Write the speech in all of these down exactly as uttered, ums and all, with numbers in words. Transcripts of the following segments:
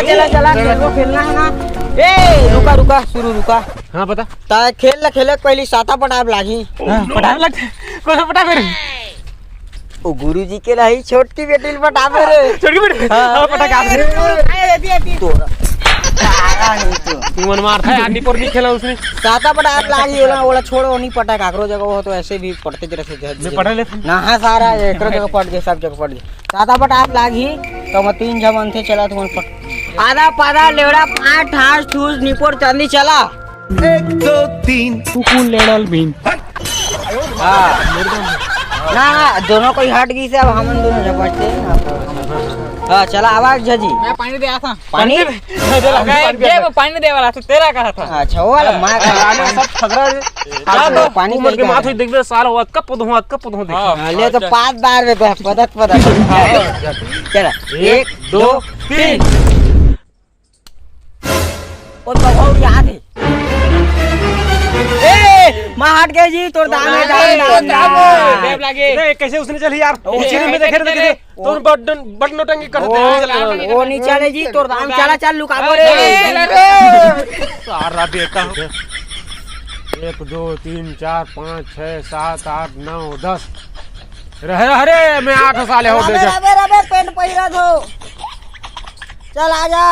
चला, चला, खेलबो, खेलना है ना। ए, रुका, रुका, शुरू रुका। हाँ, बता। ता खेल ला, खेले के पहली साता पटाप लागी। हाँ, पटाप लग, कौन सा पटाप है रे? ओ गुरुजी के नहीं, छोटकी बेटी ल पटाप है रे। छोटकी बेटी? हाँ। हाँ, पटाप है। तोरा। तू मन मारता है, आदमी पर नहीं खेला उसने। साता पटाप लागी, ओला, ओला छोड़ो, नहीं पटा काकरो जगह, वो तो ऐसे भी पटते रहते। मैं पटा लेता हूँ। ना, हाँ, सारा एकरो जगह पट गए, सब जगह पट गए। साता पटाप लागी, तो मैं तीन झन मनथे, चला तुमन पट। आदा पादा लेवड़ा पाँच ठास ठूस निपोर चांदी चला। एक, दो, तीन। कुकुर लेड़ल बीन। हाँ। ना, ना, दोनों कोई हट गई से, अब हमन दोनों झपटते हैं। हाँ, चला, आवाज झजी। मैं पानी दे आता। पानी? पानी दे, दे, दे, अरे, पानी दे। ये वो पानी दे वाला, तो तेरा कहा था। अच्छा, वो वाला मार। अरे, सब खगरा है। हाँ, तो पानी उमर के माथ हुई, देखबे, सारा हुआ, कब पदो, हुआ, कब पदो, देख। हाँ, ले तो पाँच बार में बस, पदत, पदत। चला, एक, एक, दो, दो, तीन। तीन। ओ तो हो याद है। ए, माँ हट गए जी, तोर दाम है, दाम, दाम, दाम। देव लागे। ए, कैसे उसने चली यार? ओ, उसी में देखे थे, देखे थे। तोर बटन, बटन नोटंगी कर देते हैं। ओ, ओ, नहीं चले जी, तोर दाम चला, चल लुकाबो रे। ए, ले रे। सारा बेटा। एक, दो, तीन, चार, पाँच, छः, सात, आठ, नौ, दस। रहे, अरे, मैं आठ साले हो रबे, गए। रबे, रबे, पेंट पहिरा दो। चल, आजा।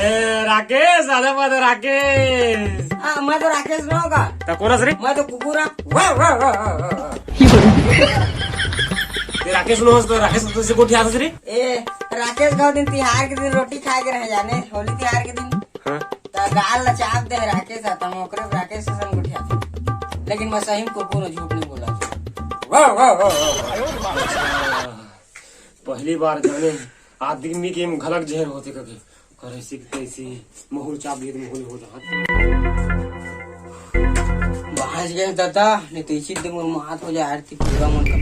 ए, राकेश, आधा पाधा राकेश। हाँ, मैं तो राकेश ना होगा। तो कौन हस रे? मैं तो कुकुर हाँ। वाह, वाह, वाह, वाह, वाह, वाह। ये राकेश नो हस तो राकेश तो से गोठिया हस रे? ए, राकेश का दिन तिहार के दिन रोटी खाए के रहे जाने, होली तिहार के दिन। हाँ। तो गाल ला चाप दे राकेश आता हूँ, ओकरे राकेश से संग गोठिया। लेकिन मैं सही में कुकुर हूँ, झूठ नहीं बोला। वाह, वाह, वाह, वाह, वाह। पहली बार जाने आदमी के घलक जहर होथे कके। अरे सिक तैसी महुर चाप दिए तो महुर हो जात। बाँच गए दादा, नहीं तो इसी दिन मोर मात हो जाए आरती पूरा मन का।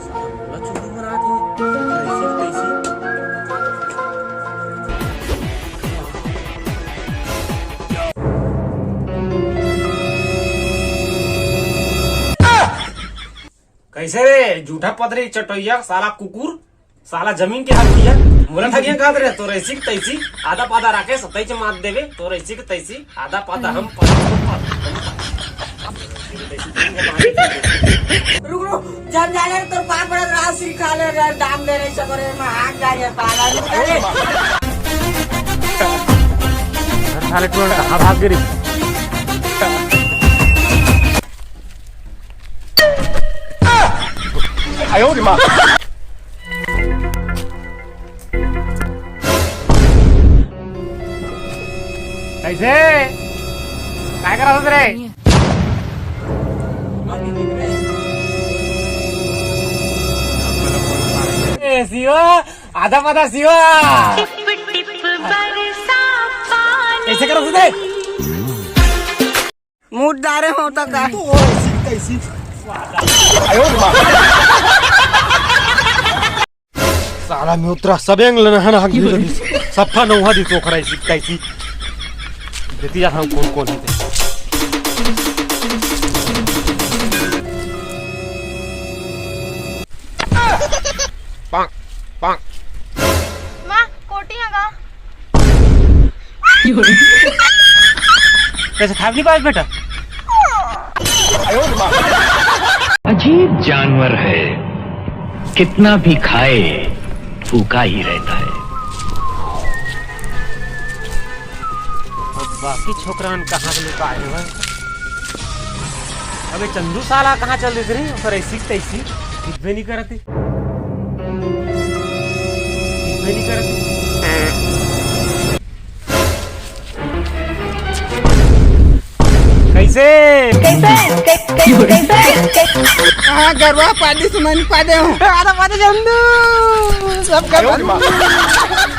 साला मोला चुप मरा दे। अरे सिक तैसी। कैसे रे, जूठा पथरी चटोइया, साला कुकुर, साला जमीन के हक भैया, मोला ठगिया कहत रे, तोर ऐसी के तैसी, आधा पाधा राकेश तैसे मात देवे, तोर ऐसी के तैसी, आधा पाधा हम, पाधा हम, पाधा हम। रुक, रुक, जन जाने तोर पाँव पड़त रहा, सिर खा ले रे, दाम दे रे, सगरे में हाथ जा रे, पागल, रुक रे। साले टोन कहाँ भाग गई? आयो रे माँ। कैसे? काय करत होत रे? ए, शिवा, आधा पाधा शिवा। टिप टिप बरसा पानी। कैसे करत होत रे? मुंह डारे हो तो का? साला में उतरा सब एंगल न हन हक दी, सफा नौहा दी चोखरा इसी कैसी। देती जा हम कौन कौन है। पाक, पाक। माँ, कोटी हगा। कैसे खाब नहीं पास बेटा? अजीब जानवर है, कितना भी खाए फूका ही रहता है। अब बाकी छोकरान कहाँ से लुकाए हुए? अबे चंदू साला कहाँ चल देत रही? ओकर ऐसी की तैसी दिखबे नहीं करती, दिखबे नहीं करती। कैसे? हाँ, गरवा पादी सुमन पादे हूँ। आधा पादे चंदू, सब गरवा।